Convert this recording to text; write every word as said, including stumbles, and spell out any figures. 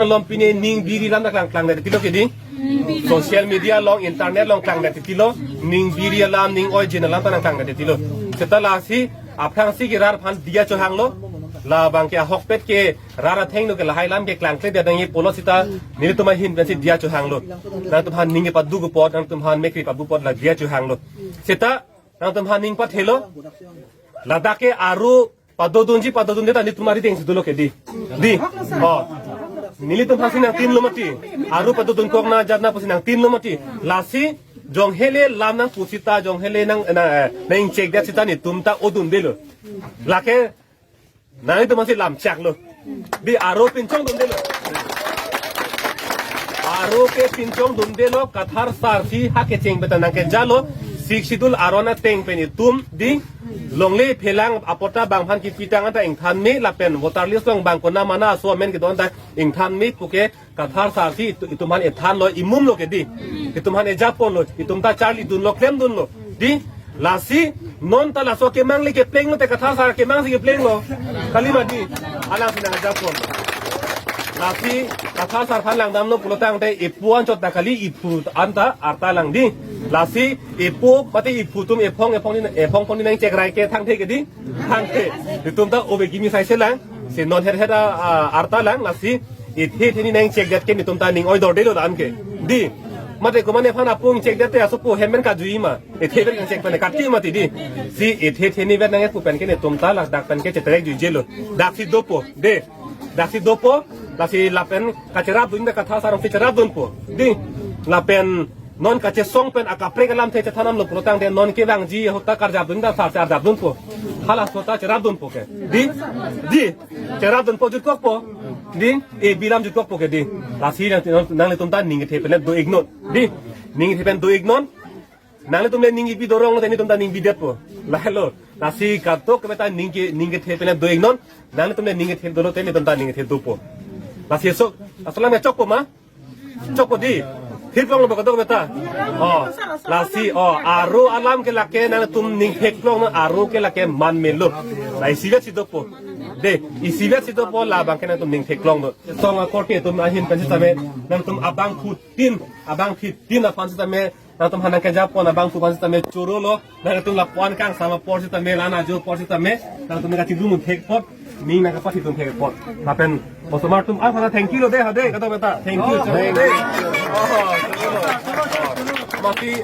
along pine ning biri alam ta klang klang det tilo kedi. Social media along, internet along klang det tilo. Ning biri alam, ning oijin alam ta nang klang det tilo. Seta lasi aphrangsi ke rat aphan diya chohanglo. Labang ke ahokpet ke rat athengno ke lahai alam ke klangkle dia dang pulo seta nelitum ahin pensi diya chohanglo. Nangtumphan ning kepadu apot, nangtumphan mekri pabu apot la diya chohanglo. Seta nangtumphan ning pathelo. Ladak ke aru padodunji padodunde ta nelitum arideng si dolo kedi. Di. Oh. Nelitum aphansi nangtinlo mati. Aru padodun kok na jat na pusi nangtinlo mati. Lasi jonghele lam nangpu seta jonghele nang na, eh, nang-ingchek det seta nelitum ta odundelo. Lake nangtum aphansi lam chaklo. Di aru pinchong dundelo. Aru ke pinchong dundelo, Kathar Sar si ha kecheng beta nangkejalo. Sixth Schedule aron ateng pen itum di longle phelang apot ta bang aphan kipitang anta ingthan me lapen voter list along bang konat mana aso amen kedon ta ingthan me puke Kathar Sar si itu, itum aphan ethanlo, imumlo kedi. Itum aphan ejaponlo, itum ta charlidunlo, klemdunlo. Di, lasi non ta laso akemang le keplenglo te Kathar Sar akemang si keplenglo. Kali ma di, alangsi nang ejapon. Lasi Kathar Sar aphan langdamlo pulotangte epu anchot ta kali, iphu anta arta lang di. Lasi epu mate iphu atum ephong ephong ni, ephong phong ni nangchekrai ke thangthe kedi. Thangthe. Itum ta obe kimi saise lang. Si non her her a, a, arta lang lasi ethe theni nangchek det ke nelitum ta ning oidor delo dan ke. Di. Mate komat aphan apung chek det te asopo hemen kajui ma. Ethe pen chek pen kati mati di. Si ethe theni vet nang epu pen ke nelitum ta ladak pen ke cheterek juijelo. Daksi dopo. De. Daksi dopo. Lasi lapen kacherapdun ta Kathar Sar si cherapdunpo. Di. Lapen non kachesong pen akaprek alamthe chethanamlo pulotangte non kevangji ahut ta karjapdun ta sar si arjapdunpo. Hala ahut ta cherapdunpo ke. Di, di, cherapdunpo jutkokpo. Di, e bilam jutkokpo ke di. Lasi nang, nanglitum ta ning kethe pen do-iknon. Di, ning kethe pen do-iknon. Nanglitum le ning ipi dorong te nelitum ta ning bidetpo. Lahelo. Lasi katok ke beta ning ke, ning kethe pen do-iknon. Nanglitum le ning kethe dolo te nelitum ta ning kethe dopo. Lasi so, asalam ya chokpo ma? Chokpo di. Thirplonglo ba kadok beta. Oh, lasi, oh, aru alam ke lake nangtum ning theklongnon, aru ke lake man melo. La isivet si dopo. De, isivet si dopo labang ke nangtum ning theklongnon. Song akorte atum ahin pen sitame, nangtum abangphutin, abangphutin aphan sitame, nangtum aphan nangkejapon abangphu aphan sitame chorolo. Nangtum lapu-an kangsam apor sitame, la-an ajo apor sitame, nangtum nangkachidun thek apot, ning nangkapathidun thek apot. Lapen osomar atum aphan thank you lo de, ha de, kadok beta. Thank you. Thank you. Oh, mati.